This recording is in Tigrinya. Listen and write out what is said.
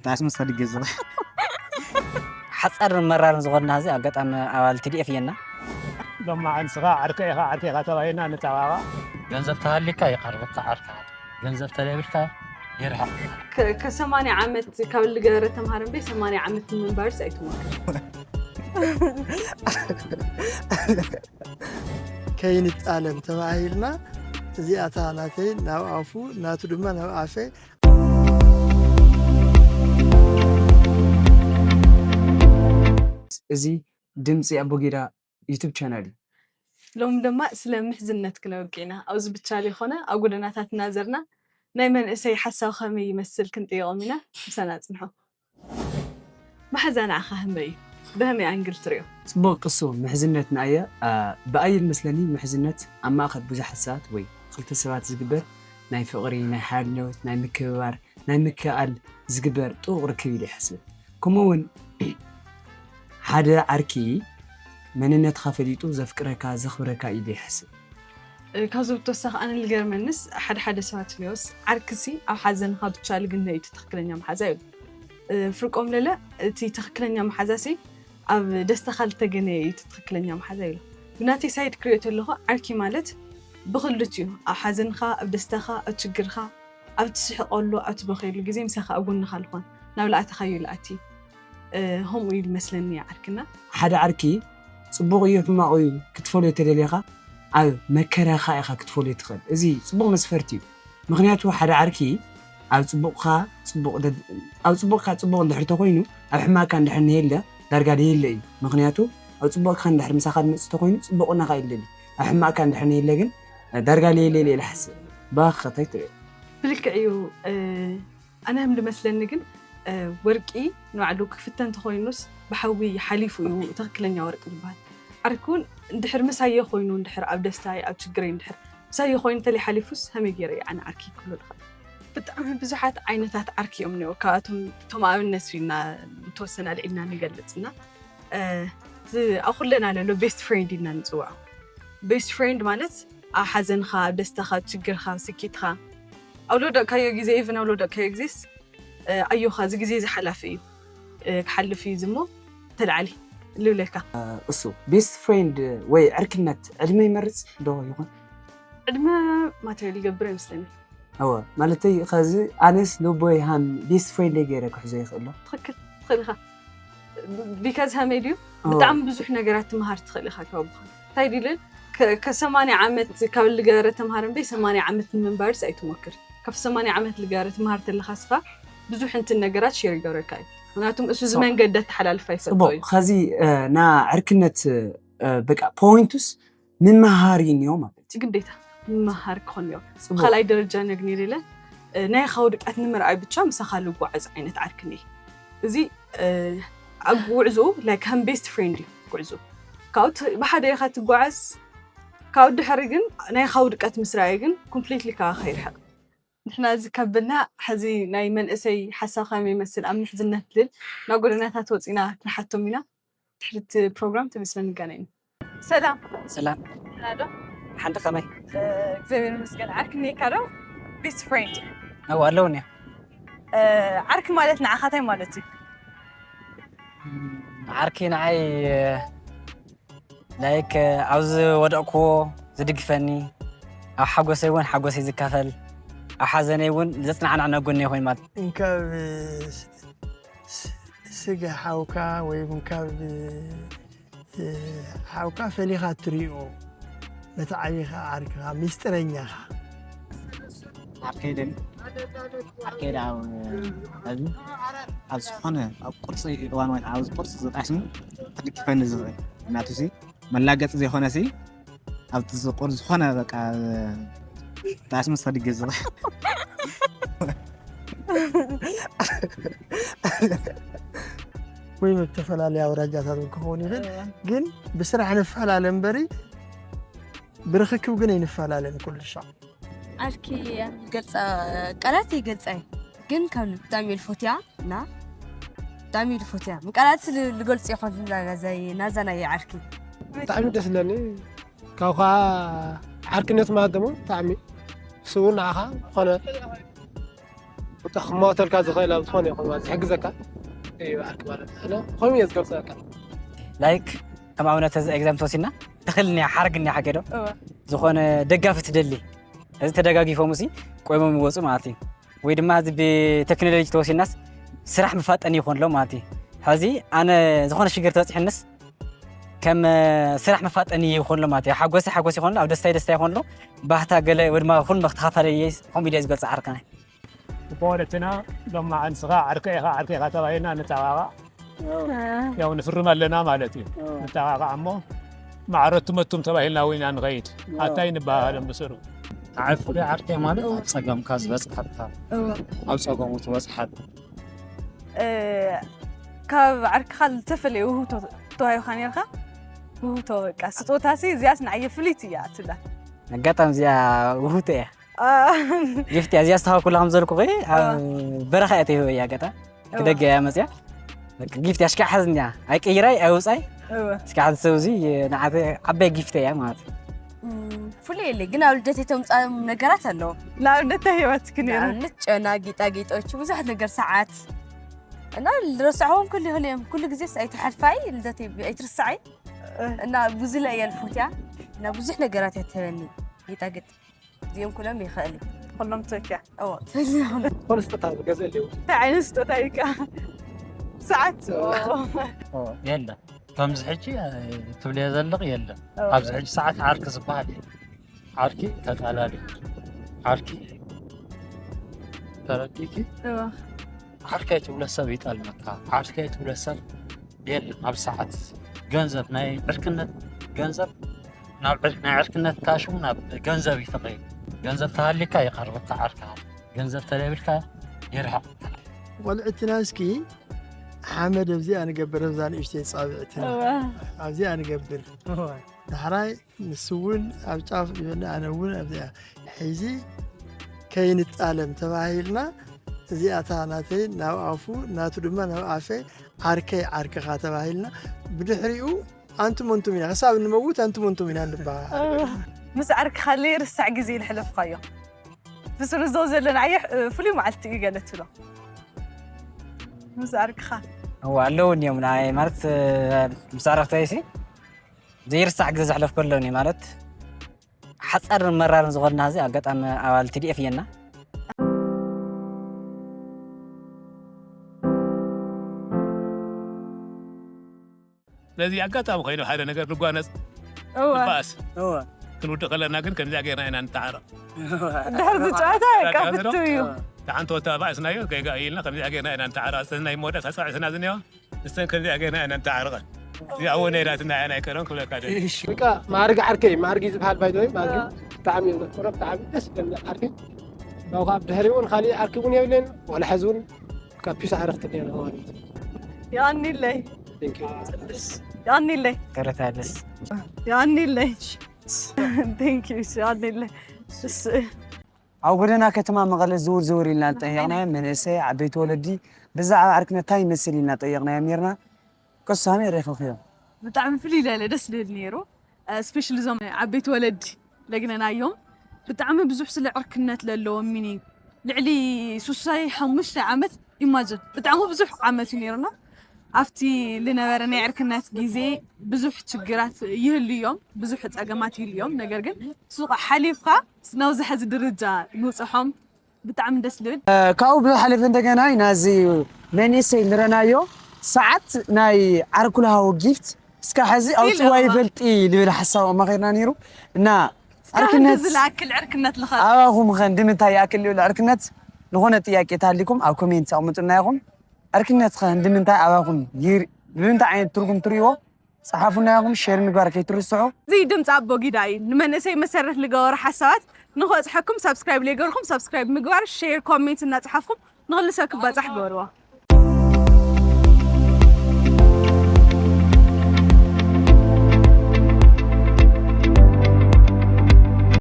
ጣስምስ ከድገዝ ሓፀርን መራርን ዝኾንና እዚ ኣጋጣሚ ኣባል ቲ ዲ ኤፍ እየና። ሎማዓን ስኻ ዓርከ ኢኻ ዓርከ ኢኻ ተባሂልና ንተባባዕ። ገንዘብ ተሃሊካ ይቐርበካ ዓርካ፣ ገንዘብ ተለይብልካ ይርሕቕ። ከ- ከሰማንያ ዓመት ካብ ልገበረ ተምሃር እምበይ ሰማንያ ዓመት ንምንባርስ ኣይትሞክር። ከይንጣለም ተባሂልና እዚኣታ ናተይ ናብ ኣፉ ናቱ ድማ ናብ ኣፈይ። እዚ ድምፂ ኣቦጊዳ ዩቱብ ቻናል እዩ። ሎም ድማ ስለ ምሕዝነት ክነውቅ ኢና። ኣብዚ ብቻ ዘይኮነ ኣብ ጎደናታት እናዘርና ናይ መንእሰይ ሓሳብ ከመይ ይመስል ክንጥየቖም ኢና። ምሳና ጽንሖ። መሓዛ ንዓኻ ከመይ እዩ? ብኸመይ ኣንግል ትሪኦ? ጽቡቕ ቅሱ ምሕዝነት ንኣየ ብኣይ መስለኒ ምሕዝነት ኣብ ማእኸል ብዙሓት ሰባት ወይ ክልተ ሰባት ዝግበር ናይ ፍቕሪ ናይ ሓድነት ናይ ምክብባር ናይ ምክእኣል ዝግበር ጥቡቕ ርክብ ኢሉ ይሓስብ። ከምኡ እውን ሓደ ዓርኪ መንነትኻ ፈሊጡ ዘፍቅረካ ዘኽብረካ ኢሉ ይሓስብ። ካብዚ ብተወሳኺ ኣነ ልገርመንስ ሓደ ሓደ ሰባት ኢለዮስ ዓርክሲ ኣብ ሓዘንኻ ብቻ ልግነ እዩ እቲ ትኽክለኛ መሓዛ ይብሉ። ፍርቆም ለለ እቲ ትኽክለኛ መሓዛሲ ኣብ ደስታኻ ልተገነየ እዩ እቲ ትኽክለኛ መሓዛ ይብሉ። ብናተይ ሳይድ ክሪኦ ተለኹ ዓርኪ ማለት ብኽልቲኡ ኣብ ሓዘንኻ ኣብ ደስታኻ ኣብ ችግርካ ኣብ ትስሕቀሉ ኣብ ትበኸየሉ ግዜ ምሳኻ ኣብ ጎንኻ ልኾን ናብ ልኣተኻዮ ልኣቲ ከምኡ እዩ ልመስለኒ ዓርክና። ሓደ ዓርኪ ጽቡቕ እዩ ሕማቕ እዩ ክትፈልዮ ተደሊኻ ኣብ መከራኻ ኢኻ ክትፈልዮ ትኽእል። እዚ ጽቡቕ መስፈርቲ እዩ። ምኽንያቱ ሓደ ዓርኪ ኣብ ጽቡቕካ ጽቡቕ ደ- ኣብ ጽቡቕካ ጽቡቕ እንድሕር ተኾይኑ ኣብ ሕማቕካ እንድሕር ንየለ ዳርጋ ደየለ እዩ። ምኽንያቱ ኣብ ጽቡቕካ እንድሕር ምሳኻ ዝመጽእ ተኾይኑ ጽቡቕናኻ ይለሊ። ኣብ ሕማቕካ እንድሕር ንየለ ግን ዳርጋ ለየለ ኢለ ኢለ ሓስብ። ባኽ እንታይ ትሪኦ? ብልክዕ እዩ። ኣነ ከም ልመስለኒ ግን ወርቂ ንባዕሉ ክፍተን ተኾይኑስ ብሓዊ ሓሊፉ እዩ ትኽክለኛ ወርቂ ዝበሃል። ዓርኪ እውን እንድሕር ምሳየ ኮይኑ እንድሕር ኣብ ደስታይ ኣብ ችግረይ እንድሕር ምሳየ ኮይኑ እንተለይ ሓሊፉስ ከመይ ገይረ እየ ኣነ ዓርኪ ክብሎ ዝኽእል? ብጣዕሚ ብዙሓት ዓይነታት ዓርኪ እዮም እኒኦ። ካብኣቶም እቶም ኣብነት ኢልና ንተወሰነ ኣልዒልና ንገልፅ እና ኣብ ኩለና ለሎ ቤስት ፍሬንድ ኢልና ንፅውዖ። ቤስት ፍሬንድ ማለት ኣብ ሓዘንኻ ኣብ ደስታኻ ኣብ ችግርካ ኣብ ስኬትካ ኣብ ለወደቕካዮ ግዜ ኢቭን ኣብ ለወደቕካዮ ግዜስ ኣዮኻ እዚ ግዜ እዚ ሓላፊ እዩ ክሓልፍ እዩ ዝሞ ተልዓሊ ልብለካ። እሱ ቤስት ፍሬንድ ወይ ዕርክነት ዕድመ ይመርፅ ዶ ይኾን? ዕድመ ማተር ልገብር ኣይመስለኒ። እወ ማለተይ ኸዚ ኣነስ ልቦይ ሃም ቤስት ፍሬንደይ ገይረ ክሕዞ ይኽእሎ። ትኽክል ትኽእል ኢኻ። ቢካዝ ሃመይ ድዩ ብጣዕሚ ብዙሕ ነገራት ትምሃር ትኽእል ኢኻ ካብ ኣቦኻ። እንታይ ድዩ ልብል ከ- ከሰማንያ ዓመት ካብ ልገበረ ተምሃር እምበይ ሰማንያ ዓመት ንምንባርስ ኣይትሞክር። ካብ ሰማንያ ዓመት ልገበረ ትምሃር ተለኻ ስኻ ብዙሕ እንትን ነገራት ሼር ይገብረካ እዩ። ምክንያቱም እሱ እዚ መንገዲ ኣተሓላልፋ ይፈልጦ ጽቡቕ እዩ። ኸዚ እ፣ ና ዕርክነት እ፣ በቃ ፖይንቱስ ምምሃር እዩ እኒኦ ማለት እዩ። ግዴታ ምምሃር ክኾን እኒኦ። ጽቡቕ። ካልኣይ ደረጃ ነግኒ ሌለ ናይኻ ውድቀት ንምርኣይ ብቻ ምሳኻ ልጓዓዝ ዓይነት ዓርክኒ እዚ ኣብ ጉዕዞ ላይክ ከም ቤስት ፍሬንድ እዩ ጉዕዞ ካብኡ ት- ብሓደ ኢኻ ትጓዓዝ ካብኡ ድሕሪ ግን ናይኻ ውድቀት ምስ ረኣየ ግን ኮምፕሊትሊ ካባኻ ይርሕቕ ንሕና እዚ ከብልና ሕዚ ናይ መንእሰይ ሓሳብ ከመይ ይመስል ኣብ ምሕዝነት ልል ናብ ጎደናታት ወፂና ክንሓቶም ኢና ድሕሪ እቲ ፕሮግራም ተመልስና ንገናኝ ሰላም ሰላም ናዶ ሓንቲ ከመይ እግዚኣብሔር ይመስገን ዓርኪ እኒኤካ ዶ ቤስት ፍሬንድ እው ኣለውኒ ዓርኪ ማለት ንዓኻ እንታይ ማለት እዩ ዓርኪ ንዓይ ላይክ ኣብ ዝወደቕክዎ ዝድግፈኒ ኣብ ሓጎሰይ እውን ሓጎሰይ ዝካፈል ኣብ ሓዘነይ እውን ዘፅናዕናዕ ነጎነይ ኮይኑ ማለት እንካብ ስጋ ሓውካ ወይ እውን ካብ ሓውካ ፈሊኻ እትሪኦ ነቲ ዓብኻ ዓርክኻ ሚስጥረኛኻ ዓርከይ ደም ዓርከይ ደኣ ኣብዚ ኣብ ዝኾነ ኣብ ቁርፂ እዋን ወይ ኣብዚ ቁርፂ ዝጣስሙ ክድግፈኒ ዝኽእል እናቱ ሲ መላገፂ ዘይኮነ ሲ ኣብቲ ዝቁር ዝኾነ በቃ ጣስሙ ዝኸድ ገዛ ወይ ኣብ ዝተፈላለዩ ኣውራጃታት እውን ክኸውን ይኽእል ግን ብስራሕ ንፈላለ እምበሪ ብርኽክብ ግን ኣይንፈላለን ኩሉ ሻዕ ዓርኪ ገልፃ ቃላት ይገልፃ ግን ከም ብጣዕሚ ልፎትያ እና ብጣዕሚ ልፎትያ ቃላት ልገልፁ ይኾን ናዛ ናይ ዓርኪ ብጣዕሚ ደስ ለኒ ካብ ከዓ ዓርክነት ማለት ደሞ ብጣዕሚ ስውን ንዓኻ ዝኾነ በቃ ክማወተልካ ዝኽእል ኣብ ዝኾነ ይኹን ማለት ዝሕግዘካ እዩ ዓርኪ ማለት ኣነ ከምኡ እየ ዝገልፀካ። ላይክ ከም ኣብነት እዚ ኤግዛም ተወሲድና ተኽል እኒያ ሓረግ እኒያ ሓገዶ እወ ዝኾነ ደጋፊ ትደሊ እዚ ተደጋጊፎም ሲ ቆይሞም ይወፁ ማለት እዩ። ወይ ድማ እዚ ብቴክኖሎጂ ተወሲድናስ ስራሕ መፋጠኒ ይኾንሎ ማለት እዩ። ሕዚ ኣነ ዝኾነ ሽግር ተበፂሐንስ ከም ስራሕ መፋጠኒ ይኾንሎ ማለት እዩ። ሓጎሲ ሓጎሲ ይኾንሎ፣ ኣብ ደስታይ ደስታ ይኾንሎ፣ ባህታ ገለ ወይ ድማ ኩሉ መክተኻፋለ ከምኡ ኢለ ዝገልፅ ዓርከናይ ብፖለትና ሎማ ኣንስኻ ዓርከ ኢኻ ዓርከ ኢኻ ተባሂልና ንተባባዕ ያው ንፍርም ኣለና ማለት እዩ። ንተባባዕ እሞ ማዕረቱ መቱም ተባሂልና እውን ኢና ንኸይድ። ኣታይ ንበሃሎም ብስሩ ንዓይ ፍሉይ ዓርከይ ማለት ኣብ ፀገምካ ዝበፅሓልካ ኣብ ፀገሙ ትበፅሓል ካብ ዓርክኻ ዝተፈለየ ውህብቶ ተዋሂብካ ነርካ ውህብቶ በቃ ስጦታሲ እዚኣስ ንዓየ ፍልይቲ እያ ትብላ ኣጋጣሚ እዚኣ ውህብቶ እያ ጊፍት እያ እዚኣ ዝተሃኩላ ከም ዘልኩ ኣብ በረኻ እያ ተይህበ እያ ኣጋጣሚ ክደገ እያ መፅያ ጊፍት እያ ሽካዕ ሓዝኛ ኣይቀይራይ ኣይውፃይ ሽካዕ ሰብ እዚ ንዓተ ዓባይ ጊፍት እያ ማለት ፍሉይ የለይ ግን ኣብ ልደት የተምፃም ነገራት ኣለዎ ንኣብነት እንታይ ሂባትክ ነይራ ንኣብነት ጨና ጌጣጌጦች ብዙሓት ነገር ሰዓት እና ልረስዐዎም ኩሉ ይኽእል እዮም ኩሉ ግዜስ ኣይትሓልፋይ ልደት ኣይትርስዓይ እና ብዙ ላይ የልፉት እያ እና ብዙሕ ነገራት እያ ትህበኒ ጌጣጌጥ እዚኦም ኩሎም ይኽእል እዩ ኩሎም ትህብኪያ እዎ ዝኾነ ስጦታ ገዝእ ኣለዎ እንታይ ዓይነት ስጦታ እዩ ከዓ ሰዓት የለን ከምዚ ሕጂ ትብልዮ ዘለቕ የለን ኣብዚ ሕጂ ሰዓት ዓርኪ ዝበሃል የለን ዓርኪ ተጣላሊ ዓርኪ ተረዲእኪ ዓርከይ ትብሎ ሰብ ይጠልመካ ዓርከይ ትብሎ ሰብ የለን ኣብ ሰዓት ገንዘብ ናይ ዕርክነት ገንዘብ ናብ ናይ ዕርክነት ካሽም ናብ ገንዘብ እዩ ተቐይሩ ገንዘብ ተሃሊካ ይቐርበካ ዓርክኻ ገንዘብ ተለብልካ ይርሕቕ ቆልዕትና እስኪ ሓመድ ኣብዚኣ ንገብር ኣብዛ ንእሽተይ ፃብዕትና ኣብዚኣ ንገብር ዳሕራይ ንሱ እውን ኣብ ጫፍ ይበል ኣነ እውን ኣብዚኣ ሒዚ ከይንጣለም ተባሂልና እዚኣታ ናተይ ናብ ኣፉ ናቱ ድማ ናብ ኣፈይ ዓርከይ ዓርክኻ ተባሂልና ብድሕሪኡ ኣንቱም ኣንቱም ኢና ክሳብ እንመውት ኣንቱም ኣንቱም ኢና ንበሃል ምስ ዓርክኻ ለይርሳዕ ግዜ ዝሕለፍካዮ ብስሩ ዘው ዘለና ኣየሕ ፍሉይ መዓልቲ እዩ ገለ ትብሎ ምስ ዓርክኻ እዋ ኣለውኒ እዮም ናይ ማለት ምስ ኣረክተይሲ ዘይርሳዕ ግዜ ዘሕለፍኩ ኣለውኒ ማለት ሓፃርን መራርን ዝኾንና እዚ ኣጋጣሚ ኣባል ቲዲኤፍ እየና ስለዚ ኣጋጣሚ ኮይኑ ሓደ ነገር ንጓነፅ ንባእስ ክንውድእ ከለና ግን ከምዚኣ ጌርና ኢና ንተዓረቕ ድሕር ዝጨዋታ በቃ ፍትው እዩ ሓንቲ ወታ ባእስናዮ ገጋ ኢልና ከምዚኣ ጌርና ኢና ንተዓረቕ ናይ መወዳእታ ፃዕስና ዝኒዋ ንስተን ከምዚኣ ጌርና ኢና ንተዓረቐን እዚኣ ወነ ኢላትና እያ ናይ ቀደም ክብለካ ደ በቃ ማዕርግ ዓርከይ ማዕርግ እዩ ዝበሃል ባይዘወይ ማዕርግ ብጣዕሚ እዩ ዘፍቅሮ ብጣዕሚ ደስ ይብል ዓርከይ ካብኡ ካብ ድሕሪ እውን ካሊእ ዓርኪ እውን የብለይን ዋላ ሕዚ እውን ካብ ፒስ ዓረኽቲ ደ ማለት እዩ የቐኒለይ Thank you. የቐኒለይ ገረታለስ የቐኒለይ Thank you የቐኒለይ እስ ኣብ ጎደና ከተማ መቐለ ዝውር ዝውር ኢልና ዝጠየቕናዮ መንእሰይ ዓበይቲ ወለዲ ብዛዕባ ዕርክነት እንታይ ይመስል ኢልና ጠየቕናዮም ነርና። ከሳሚ ሬኸኽዮ። ብጣዕሚ ፍልይ ኢለ ደስ ዝብል ነይሩ። ስፔሻሊ እዞም ዓበይቲ ወለዲ ለግነናዮም ብጣዕሚ ብዙሕ ስለ ዕርክነት ለለዎም ሚኒንግ ልዕሊ ሱሳይ ሓሙሽተ ዓመት ኢማጅን ብጣዕሚ ብዙሕ ዓመት እዩ ነይሩና ኣብቲ ልነበረ ናይ ዕርክነት ግዜ ብዙሕ ችግራት ይህሉ እዮም ብዙሕ ፀገማት ይህሉ እዮም ነገር ግን ሱቕ ሓሊፍካ ናብዚ ሕዚ ድርጃ ምብፅሖም ብጣዕሚ ደስ ልብል ካብኡ ብዝሓለፈ እንደገና ናዚ መንእሰይ ንረናዮ ሰዓት ናይ ዓርኩልሃዊ ጊፍት እስካ ሕዚ ኣውፅዋ ይፈልጢ ልብል ሓሳብ ኣማኺርና ነይሩ እና ዕርክነት ዝለኣክል ዕርክነት ልኸ ኣባኹም ኸ እንድምንታይ ይኣክል ልብል ዕርክነት ዝኾነ ጥያቄ ታሊኩም ኣብ ኮሜንት ኣቕምጡና ኢኹም ዕርክነት ኸ እንድምንታይ ኣባኹም ንምንታይ ዓይነት ትርጉም ትርእዎ ጸሓፉና ኢኹም ሼር ምግባር ከይትርስዑ። እዚ ድምፂ ኣቦ ጊዳ እዩ። ንመንእሰይ መሰረት ልገበሩ ሓሳባት ንክበፅሐኩም ሳብስክራይብ ለይገርኩም ሳብስክራይብ ምግባር ሼር ኮሜንት እናፅሓፍኩም ንክልሰ ክባፃሕ ገበርዎ።